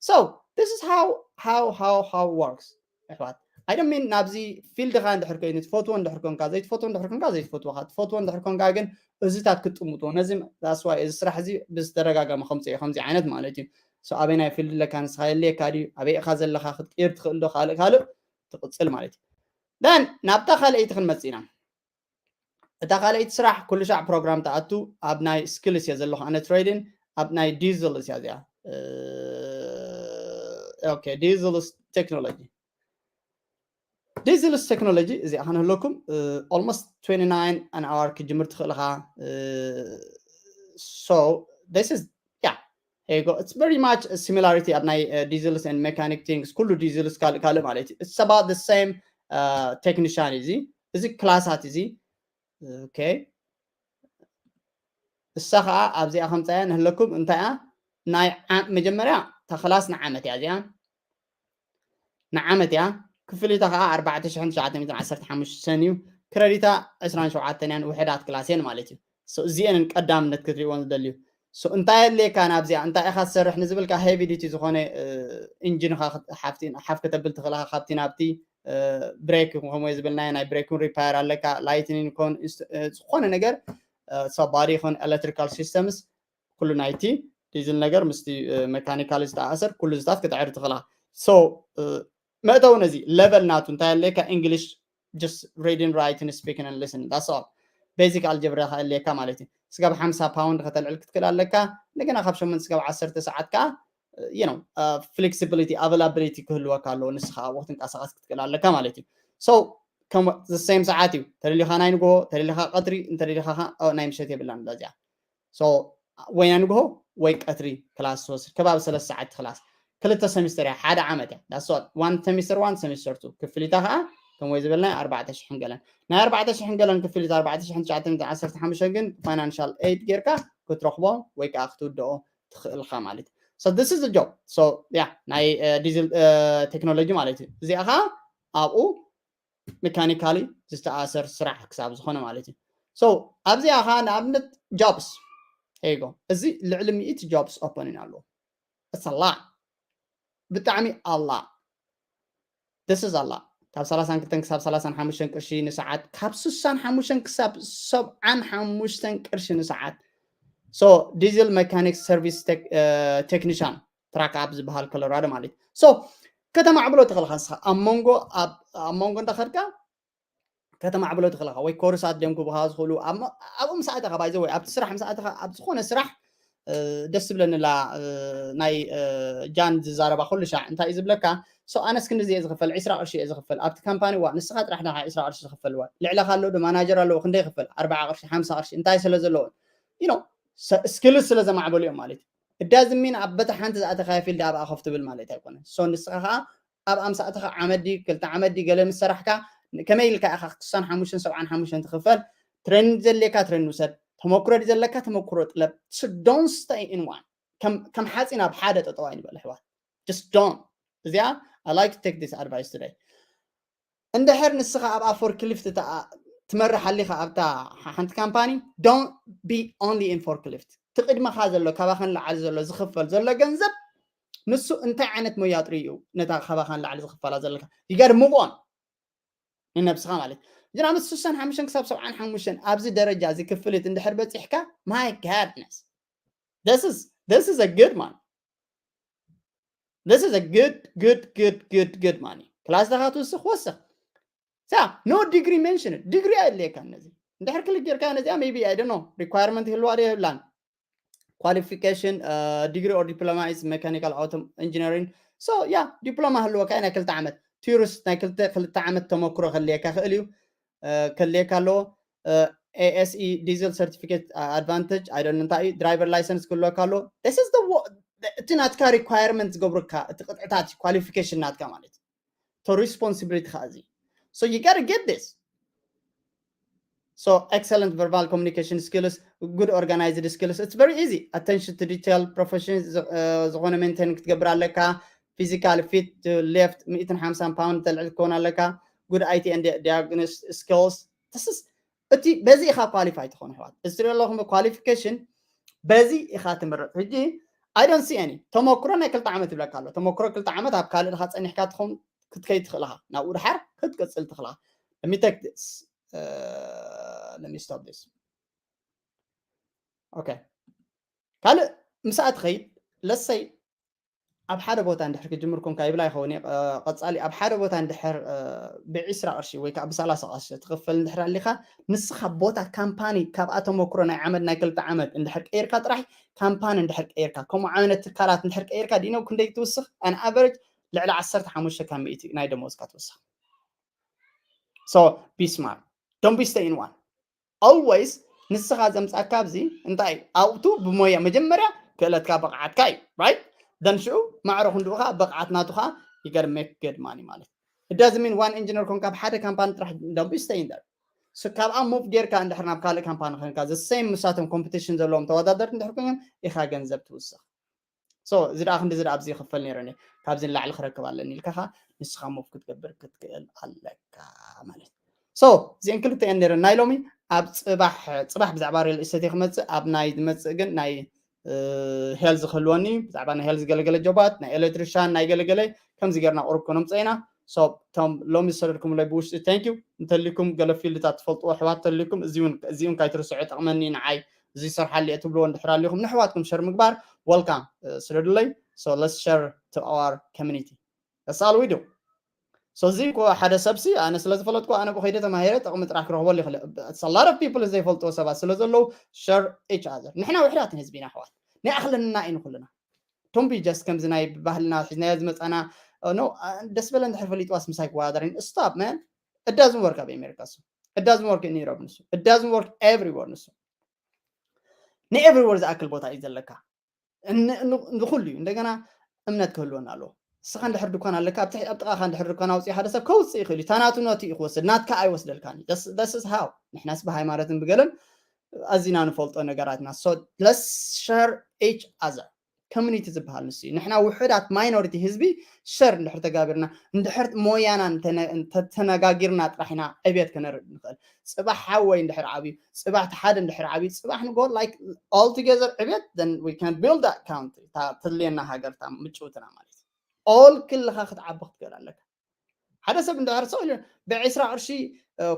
So this is how how how how works ኣሕዋት። I don't mean ናብዚ ፊልድኻ እንድሕር ኮይኑ ትፈትዎ እንድሕር ኮንካ ዘይትፈትዎ እንድሕር ኮንካ ዘይትፈትዎ ኢኻ። ትፈትዎ እንድሕር ኮንካ ግን እዚታት ክትጥምጥዎ ነዚ that's why እዚ ስራሕ እዚ ብዝተደጋጋሚ ከምፅኦ ከምዚ ዓይነት ማለት እዩ። So ኣበይ ናይ ፊልድ ኣለካ ንስኻ የድልየካ ድዩ ኣበይ ኢኻ ዘለኻ ክትቅይር ትኽእል ዶ ካልእ ካልእ ትቕፅል ማለት እዩ። Then ናብታ ካልኣይቲ ክንመፅእ ኢና። እታ ካልኣይቲ ስራሕ ኩሉ ሻዕ ፕሮግራም ትኣቱ ኣብ ናይ ስኪልስ እየ ዘለኹ ኣነ ትሬዲን ኣብ ናይ ዲዝልስ እያ እዚኣ። Okay, ዲዝልስ ቴክኖሎጂ ዲዝልስ ቴክኖሎጂ እዚኣ ከነህለኩም almost twenty nine an hour ክጅምር ትኽእል ኢኻ። So this is yeah Here you go. It's very much a similarity ኣብ ናይ diesels and mechanic things. ኩሉ diesels ካልእ ካልእ ማለት እዩ። It's about the same technician እዚ እዚ ክላሳት እዚ okay። እሳ ከዓ ኣብዚኣ ከምፃያ ንህለኩም እንታይ እያ ናይ መጀመርያ ተክላስ ንዓመት እያ እዚኣ ንዓመት እያ። ክፍሊታ ከዓ ኣርባዕተ ሽሕን ትሽዓተ ሚእትን ዓሰርተ ሓሙሽተን እዩ። ክረዲታ ዕስራን ሸውዓተን እያን ውሕዳት ክላስ እየን ማለት እዩ። እዚአንን ቀዳምነት ክትሪእዎን ዝደልዩ እንታይ የድልየካ ናብዚኣ እንታይ ኢኻ ትሰርሕ ንዝብልካ heavy duty ዝኾነ ኢንጂንኻ ሓፍ ከተብል ትኽእልኻ ካብቲ ናብቲ ብሬክ ከምኡ ዝብልናዮ ናይ ብሬክ ን ሪፓየር ኣለካ ላይትኒን ኮን ዝኾነ ነገር ሰባሪ ይኹን electrical systems ኩሉ ናይቲ ዲዝል ነገር ምስቲ mechanical ዝተኣሰር ኩሉ ዝታት ክትዕር ትኽእላ። So መእተዊ ነዚ level ናቱ እንታይ ኣለካ English just reading writing speaking and listening that's all basic algebra ከ ኣለካ ማለት እዩ። ስጋብ ሓምሳ ፓውንድ ከተልዕል ክትክእል ኣለካ። እንደገና ካብ ሸሞንተ ስጋብ ዓሰርተ ሰዓት ከዓ you know flexibility availability ክህልወካ ኣለዎ። ንስኻ ኣብኡ ክትንቀሳቐስ ክትክእል ኣለካ ማለት እዩ። So ከም the same ሰዓት እዩ። ተደሊኻ ናይ ንግሆ ተደሊኻ ቀትሪ እንተደሊኻ ናይ ምሸት የብላን እዛ እዚኣ። So ወይ ናይ ንግሆ ወይ ቀትሪ ክላስ ትወስድ ከባቢ ሰለስተ ሰዓት ክላስ ክልተ ሰሚስተር እያ ሓደ ዓመት እያ። That's all one semester one semester two ክፍሊታ ከዓ ከም ወይ ዝበልና ኣርባዕተ ሽሕን ገለን ናይ ኣርባዕተ ሽሕን ገለን ክፍሊት ኣርባዕተ ሽሕን ትሽዓተ ሚእትን ዓሰርተ ሓሙሽተ ግን financial aid ጌርካ ክትረኽቦ ወይ ከዓ ክትውድኦ ትኽእልካ ማለት እዩ። So this is the job. So yeah ናይ ዲዝል ቴክኖሎጂ ማለት እዩ። እዚኣ ከዓ ኣብኡ mechanical ሊ ዝተኣሰር ስራሕ ክሳብ ዝኾነ ማለት እዩ። So ኣብዚኣ ከዓ ንኣብነት jobs here you go እዚ ልዕሊ ሚእቲ jobs opening ኣለዎ። It's a lot ብጣዕሚ a lot this is a lot ካብ ሰላሳን ክልተን ክሳብ ሰላሳን ሓሙሽተን ቅርሺ ንሰዓት ካብ ስሳን ሓሙሽተን ክሳብ ሰብዓን ሓሙሽተን ቅርሺ ንሰዓት። So diesel mechanic service technician ትራክ ኣብ ዝበሃል ኮሎራዶ ማለት እዩ። So ከተማዕብሎ ትኽእልካ ንስኻ ኣብ መንጎ ኣብ መንጎ እንዳኸድካ ከተማዕብሎ ትኽእልካ ወይ ኮርሳት ድዮም ክብሃ ዝኽእሉ ኣብኡ ምስ ኣተኻ ባይዘ ወይ ኣብቲ ስራሕ ምስ ኣተኻ ኣብ ዝኾነ ስራሕ ደስ ዝብለኒ ላ ናይ ጃን ዝዛረባ ኩሉ ሻዕ እንታይ እዩ ዝብለካ so ኣነስ ክንድዚ እየ ዝኽፈል ዕስራ ቅርሺ እየ ዝኽፈል ኣብቲ ካምፓኒ ዋ ንስኻ ጥራሕ ዳኻ ዕስራ ቅርሺ ዝኽፈል ዋ ልዕለኻ ኣለዉ ዶ ማናጀር ኣለዎ ክንደይ ይኽፈል ኣርባዓ ቅርሺ ሓምሳ ቅርሺ እንታይ ስለ ዘለዎን you know skills ስለ ዘማዕበሉ እዮም ማለት እዩ። እዳ ዝሚን ኣብ በታ ሓንቲ ዝኣተኻያ ፊልድ ኣብኣ ኮፍ ትብል ማለት ኣይኮነን። So ንስኻ ከዓ ኣብ ኣምሳእትኻ ዓመት ድዩ ክልተ ዓመት ድዩ ገለ ምስ ሰራሕካ ከመይ ኢልካ ኢኻ ክሳን ሓሙሽተን ሰብዓን ሓሙሽተን ትኽፈል ትሬን ዘድልየካ ትሬን ውሰድ ተመክሮ ድዩ ዘለካ ተመክሮ ጥለብ። So don't stay in one ከም ሓፂን ኣብ ሓደ ጠጠው ኣይንበል ኣሕዋት just don't እዚኣ I like to take this advice today። እንድሕር ንስኻ ኣብኣ ፎርክሊፍት ትመርሕ ኣሊኻ ኣብታ ሓንቲ ካምፓኒ don't be only in forklift እቲ ቅድመኻ ዘሎ ካባኸን ላዓሊ ዘሎ ዝኽፈል ዘሎ ገንዘብ ንሱ እንታይ ዓይነት ሞያ ጥርዩ ነታ ካባኸን ላዓሊ ዝኽፈላ ዘለካ you gotta move on ንነብስኻ ማለት እጅን ዓመት ስሳን ሓሙሽተን ክሳብ ሰብዓን ሓሙሽተን ኣብዚ ደረጃ እዚ ክፍልት እንድሕር በፂሕካ my goodness this is this is a good man this is a good good good good good money ክላስ ዳኻ ትውስኽ ወስኽ ሳ no degree mention degree ኣየድልየካ ነዚ እንድሕር ክልክ ጌርካ ነዚኣ maybe I don't know requirement ይህልዋ ዶ የብላን qualification degree or diploma is mechanical auto engineering so yeah diploma ህልወካ ናይ ክልተ ዓመት ቱሪስት ናይ ክልተ ክልተ ዓመት ተመክሮ ከድልየካ ክእል እዩ ከድልየካ ኣለዎ ASE diesel certificate advantage I don't እንታይ እዩ driver license ክህልወካ ኣለዎ this is the እቲ ናትካ requirement ዝገብሩካ እቲ ቅጥዕታት qualification ናትካ ማለት to responsibility ካ እዚ so you gotta get this so excellent verbal communication skills good organized skills it's very easy attention to detail profession ዝኾነ maintain ክትገብር ኣለካ physical fit to lift ሚእትን ሓምሳን pound ተልዕል ክኸውን ኣለካ good IT and diagnosis skills this is እቲ በዚ ኢኻ qualify ትኾን ኣሕዋት እዚ ትሪኦ ኣለኹም qualification በዚ ኢኻ ትምረፅ ሕጂ I don't see any ተመክሮ ናይ ክልተ ዓመት ይብለካ ኣሎ ተመክሮ ክልተ ዓመት ኣብ ካልእ ኢኻ ፀኒሕካ ትኸውን ክትከይድ ትኽእልኻ ናብኡ ድሓር ክትቅፅል ትኽእልኻ let me take this uh, let me stop this okay ካልእ ምሳኣ ትኸይድ let's say ኣብ ሓደ ቦታ እንድሕር ክጅምር ኮንካ ይብላ ይኸውን ቀፃሊ ኣብ ሓደ ቦታ እንድሕር ብዒስራ ቅርሺ ወይ ከዓ ብሰላሳ ቅርሺ ትኽፈል እንድሕር ኣሊኻ ንስኻ ቦታ ካምፓኒ ካብኣ ተመክሮ ናይ ዓመት ናይ ክልተ ዓመት እንድሕር ቀይርካ ጥራሕ ካምፓኒ እንድሕር ቀይርካ ከምኡ ዓይነት ትካላት እንድሕር ቀይርካ ዲኖ ክንደይ ትውስኽ an average ልዕሊ ዓሰርተ ሓሙሽተ ካብ ሚእቲ ናይ ደሞዝካ ትውስኽ so be smart don't be stay in one always ንስኻ ዘምፃካ ኣብዚ እንታይ ኣብቱ ብሞያ መጀመርያ ክእለትካ ብቕዓትካ እዩ፣ right? Then ሽዑ ማዕረ ክንድኡ ከዓ ብቕዓት ናቱ ከዓ you gotta make good money ማለት እዩ። It doesn't mean one engineer ኮንካ ኣብ ሓደ ካምፓኒ ጥራሕ don't be staying there። So ካብኣ move ጌርካ እንድሕር ናብ ካልእ ካምፓኒ ኮይንካ the same ምሳቶም competition ዘለዎም ተወዳደርቲ እንድሕር ኮይኖም ኢኻ ገንዘብ ትውስኽ። So እዚ ደኣ ክንዲ እዚ ደኣ ኣብዚ ይኽፈል ነይረኒ፣ ካብዚ ንላዕሊ ክረክብ ኣለኒ ኢልካ ከዓ ንስኻ move ክትገብር ክትክእል ኣለካ ማለት እዩ። So እዚአን ክልተ እየን ነይረን ናይ ሎሚ። ኣብ ፅባሕ ፅባሕ ብዛዕባ real estate ክመፅእ፣ ኣብ ናይ ዝመፅእ ግን ናይ health ክህልወኒ፣ ብዛዕባ ናይ health ገለገለ ጆባት፣ ናይ electrician፣ ናይ ገለገለ ከምዚ ጌርና ቁሩብ ከነምፅእ ኢና። So እቶም ሎሚ ዝሰደድኩምለይ ብውሽጢ thank you። እንተሊኩም ገለ ፊልድታት ትፈልጥዎ ኣሕዋት ተሊኩም፣ እዚ እውን እዚ እውን ካይትርስዑ ጠቕመኒ ንዓይ፣ እዚ ይሰርሓሉ እየ ትብልዎ እንድሕር ኣሊኹም ንኣሕዋትኩም share ምግባር። Welcome፣ ስደዱለይ። So let's share to our community. That's all we do. So እዚ እኮ ሓደ ሰብሲ ኣነ ስለ ዝፈለጥኩ ኣነ ብኸይደ ተማሂረ ጥቕሚ ጥራሕ ክረኽበሉ ይኽእል። It's a lot of people ዘይፈልጥዎ ሰባት ስለ ዘለዉ share each other። ንሕና ውሕዳት ህዝቢ ኢና ኣሕዋት፣ ንኣኽለና ኢና ኩልና። Don't be just ከምዚ ናይ ባህልና ሒዝናዮ ዝመፃና no ደስ በለ እንድሕር ፈሊጥዋስ ምሳይ ክወዳደር stop man። It doesn't work ኣብ ኣሜሪካ እሱ። It doesn't work in Europe ንሱ። It doesn't work everywhere ንሱ። ን everywhere ዝኣክል ቦታ እዩ ዘለካ። ንኩሉ እዩ። እንደገና እምነት ክህልወና ኣለዎ። እስኻ እንድሕር ድኳን ኣለካ፣ ኣብ ጥቓኻ እንድሕር ድኳን ኣውፅኡ ሓደ ሰብ ከውፅእ ይኽእል እዩ። ታናቱ ነቱ እዩ ክወስድ፣ ናትካ ኣይወስደልካን እዩ። This is how ንሕናስ ብሃይማኖትን ብገለን ኣዚና ንፈልጦ ነገራትና። So let's share each other። Community ዝበሃል ንሱ እዩ። ንሕና ውሑዳት minority ህዝቢ share እንድሕር ተጋቢርና፣ እንድሕር ሞያና ተነጋጊርና ጥራሕ ኢና ዕብየት ከነርኢ ንኽእል። ፅባሕ ሓወይ እንድሕር ዓብዩ፣ ፅባሕ ተሓደ እንድሕር ዓብዩ፣ ፅባሕ ንጎ like all together ዕብየት then we can build that country። ተድልየና ሃገር ምጭውትና ማለት እዩ። All ክልኻ ክትዓቢ ክትገል ኣለካ። ሓደ ሰብ እንድሕር ሰው ኢሉ ብዕስራ ቅርሺ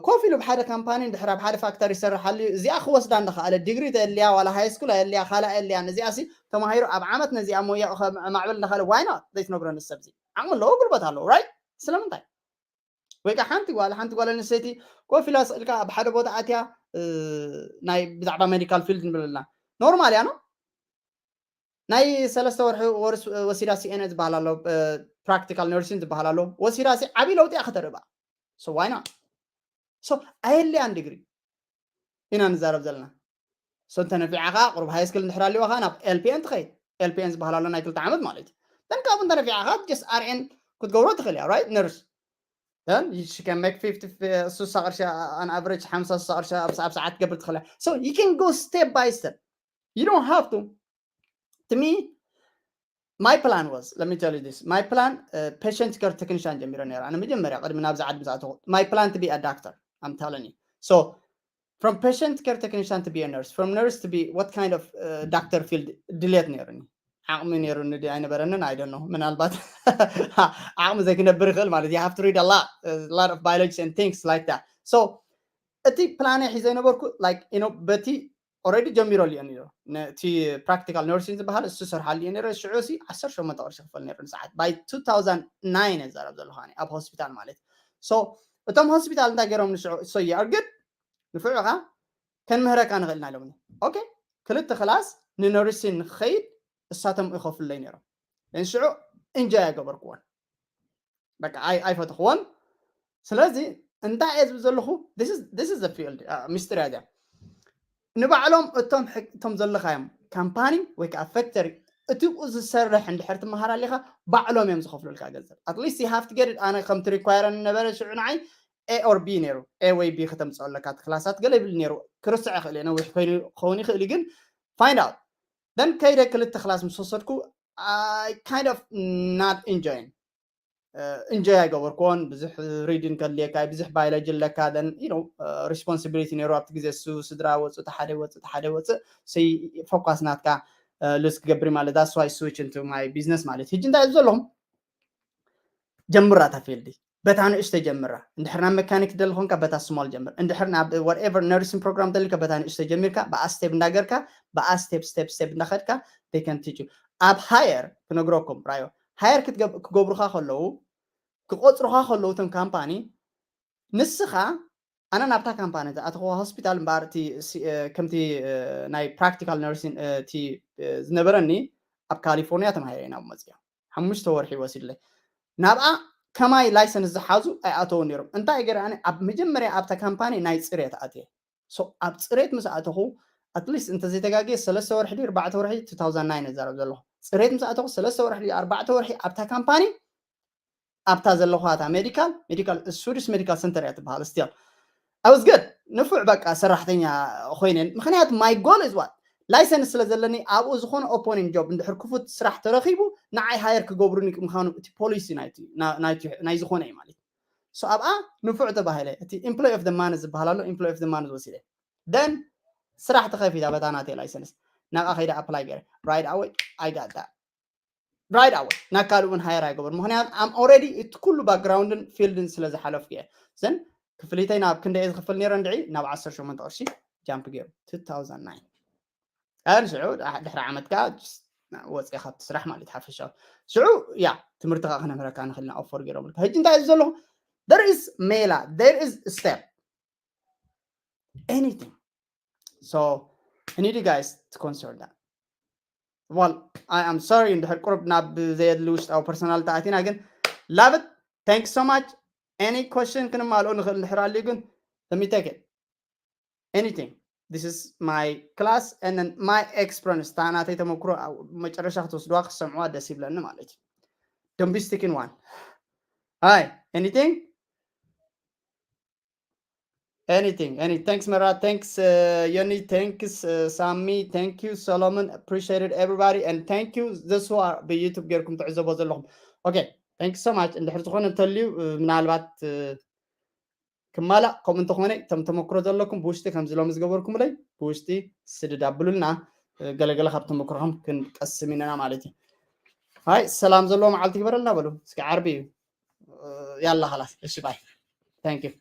ኮፍ ኢሉ ብሓደ ካምፓኒ እንድሕር ኣብ ሓደ ፋክተሪ ይሰርሓሉ እዩ። እዚኣ ክወስዳ እንዳኸኣለ ዲግሪ ተየልያ ዋላ ሃይ ስኩል ኣየልያ ካልኣ የልያ ነዚኣ ሲ ተማሂሩ ኣብ ዓመት ነዚኣ ሞያ ማዕበል እንዳኸኣለ why not ዘይትነግሮ ንሰብ ዚ ዓቕሚ ኣለዎ ጉልበት ኣለዎ right? ስለምንታይ? ወይ ከዓ ሓንቲ ጓል ሓንቲ ጓል ኣንስተይቲ ኮፍ ኢላ ስእልካ ኣብ ሓደ ቦታ ኣትያ ናይ ብዛዕባ medical field ንብለልና ኖርማል እያ ነው ናይ ሰለስተ ወርሒ ወርስ ወሲዳ ሲኤንኤ ዝበሃል ኣሎ practical nursing ዝበሃል ኣሎ ወሲዳ ሲ ዓብዪ ለውጢ እያ ከተርእባ። So why not? So ኣየድልያን ዲግሪ ኢና ንዛረብ ዘለና። So እንተነፊዓ ከዓ ቁሩብ ሃይ ስኩል እንድሕር ኣልዋ ከዓ ናብ ኤልፒኤን ትኸይድ። ኤልፒኤን ዝበሃል ኣሎ ናይ ክልተ ዓመት ማለት እዩ። Then ካብኡ እንተነፊዓ ከዓ just ኣርኤን ክትገብሮ ትኽእል እያ right? Nurse then she can make fifty ስሳ ቅርሺ on average ሓምሳ ስሳ ቅርሺ ኣብ ሰዓት ትገብር ትኽእል እያ። So you can go step by step. You don't have to. To me, my plan was, let me tell you this, my plan patient care technician ጀሚረ ነይረ ኣነ መጀመርያ ቅድሚ ናብዚ ዓዲ ምስ ኣተኹ። My plan to be a doctor, I'm telling you. So from patient care technician to be a nurse, from nurse to be what kind of doctor field ድልየት ነይሩኒ። ዓቕሚ ነይሩኒ ድዩ ኣይነበረንን I don't know። ምናልባት ዓቕሚ ዘይክነብር ይኽእል ማለት you have to read a lot, a lot of biology and things like that. So እቲ ፕላነይ ሒዘ ነበርኩ like you know በቲ already ጀሚረሉ እየ ነይሩ። ነቲ practical nursing ዝበሃል እሱ ሰርሓሉ እየ ነይረ። ሽዑ ሲ ዓሰርተ ሸሞንተ ቅርሺ ክፈል ነይሩ ንሰዓት። By two thousand nine እዛረብ ዘለኹ ኣነ ኣብ ሆስፒታል ማለት። So እቶም ሆስፒታል እንታይ ገይሮም ንሽዑ so you are good ንፍዑኻ ከንምህረካ ንኽእል ኢና ኢሎምኒ። Okay ክልተ ክላስ ንነርሲን ንክኸይድ እሳቶም ይኸፍሉለይ ነይሮም። ንሽዑ እንጆይ ኣይገበርክዎን። በቃ ኣይፈተኽዎን። ስለዚ እንታይ እየ ዝብል ዘለኹ this is the field ሚስጢር እያ። ንባዕሎም እቶም እቶም ዘለኻዮም ካምፓኒ ወይ ከዓ ፈክተሪ እቲ ብኡ ዝሰርሕ እንድሕር ትመሃር ኣሊኻ ባዕሎም እዮም ዝኸፍሉልካ ገንዘብ። At least you have to get it። ኣነ ከምቲ ሪኳየረኒ ነበረ ሽዑ ንዓይ A or B ነይሩ። A ወይ B ከተምፅኦ ኣለካ እቲ ክላሳት ገለ ይብል ነይሩ። ክርስዕ ይኽእል እየ ነዊሕ ኮይኑ ክኸውን ይኽእል እዩ ግን find out። Then ከይደ ክልተ ክላስ ምስ ወሰድኩ I kind of not enjoying እንጆይ ኣይገበርኩዎን። ብዙሕ ሪድን ከድልየካ ብዙሕ ባዮሎጂ ኣለካ then you know responsibility ነይሩ ኣብቲ ግዜ እሱ ስድራ ወፅእ ተሓደ ወፅእ ተሓደ ወፅእ ሲ ፎካስ ናትካ ሉዝ ክገብር ማለት that's why switch into my business ማለት ሕጂ እንታይ ዘለኹም ጀምራ እታ ፊልዲ በታ ንእሽተይ ጀምራ። እንድሕር ናብ መካኒክ ደሊ ኮንካ በታ ስሞል ጀምር። እንድሕር ናብ whatever nursing program ደሊካ በታ ንእሽተይ ጀሚርካ ብኣ ስቴፕ እንዳገርካ ብኣ ስቴፕ ስቴፕ ስቴፕ እንዳኸድካ they can teach you። ኣብ ሃየር ክነግረኩም ራዮ ሃየር ክገብሩኻ ከለዉ ክቆፅሩኻ ከለዉ እቶም ካምፓኒ ንስኻ ኣነ ናብታ ካምፓኒ ዝኣተኽዋ ሆስፒታል እምበኣር ከምቲ ናይ practical nursing እቲ ዝነበረኒ ኣብ ካሊፎርኒያ ተማሂረ ናብ መፅያ ሓሙሽተ ወርሒ ወሲድለይ ናብኣ ከማይ ላይሰንስ ዝሓዙ ኣይኣተውን ነይሮም። እንታይ ገይረ ኣነ ኣብ መጀመርያ ኣብታ ካምፓኒ ናይ ፅሬት ኣትየ። So ኣብ ፅሬት ምስ ኣተኹ at least እንተዘይተጋግየ ሰለስተ ወርሒ ድዩ ኣርባዕተ ወርሒ two thousand nine እዛረብ ዘለኹ። ፅሬት ምስ ኣተኹ ሰለስተ ወርሒ ድዩ ኣርባዕተ ወርሒ ኣብታ ካምፓኒ ኣብታ ዘለኹ ኣታ ሜዲካል ሜዲካል ስዊዲሽ ሜዲካል ሰንተር እያ ትበሃል። Still I was good ንፉዕ በቃ ሰራሕተኛ ኮይነ። ምክንያቱ my goal is what license ስለ ዘለኒ ኣብኡ ዝኾነ opening job እንድሕር ክፉት ስራሕ ተረኺቡ ንዓይ hire ክገብሩኒ ምዃኑ እቲ ፖሊሲ ናይ ዝኾነ እዩ ማለት እዩ። ኣብኣ ንፉዕ ተባሂለ። እቲ employee of the month ዝበሃል ኣሎ፣ employee of the month ወሲደ። Then ስራሕ ተኸፊታ በታ ናተይ license ናብኣ ከይደ apply ገይረ። Right away I got that right away ናብ ካልእ እውን hire ኣይገበሩ። ምክንያቱ I'm already እቲ ኩሉ background ን field ን ስለ ዝሓለፍኩ እየ። ዘን ክፍሊተይ ናብ ክንደይ ዝኽፍል ነይረ እንድዒ ናብ ዓሰርተ ሸሞንተ ቅርሺ jump ገይሩ two thousand nine። ሽዑ ድሕሪ ዓመት ከዓ ወፅየ ካብቲ ስራሕ ማለት ሓፈሻዊ። ሽዑ ያ ትምህርቲ ከዓ ክነምህረካ ንኽእል ኢና offer ገይሮምልካ። ሕጂ እንታይ እዩ ዘለኹ? There is ሜላ, there is step, anything. So I need you guys to consider that. Well, I am sorry እንድሕር ቁሩብ ናብ ዘየድሊ ውሽጣዊ personal ተኣቲና፣ ግን love it. Thanks so much. Any question ክንማልኦ ንኽእል እንድሕር ኣልዩ፣ ግን let me take it. Anything. This is my class and then my experience. እታ ናተይ ተመክሮ መጨረሻ ክትወስድዋ ክትሰምዕዋ ደስ ይብለኒ ማለት እዩ። Don't be sticking one. Hi, anything? Anything, any thanks Mera, thanks uh, Yoni, thanks uh, Sammy, thank you Solomon, appreciate it everybody and thank you this who are ብዩቱብ ጌርኩም ትዕዘቦ ዘለኹም። Okay, thank you so much። እንድሕር ዝኾነ እንተልዩ ምናልባት ክማላእ ከምኡ እንተኾነ እቶም ተመክሮ ዘለኩም ብውሽጢ ከምዚ ሎም ዝገበርኩምለይ ብውሽጢ ስድድ ኣብሉልና። ገለገለ ካብ ተመክሮኹም ክንቀስም ኢና ማለት እዩ። ሃይ ሰላም ዘለዎ መዓልቲ ይግበረልና በሉ እስኪ። ዓርቢ እዩ ያላ ላስ። እሺ bye, thank you።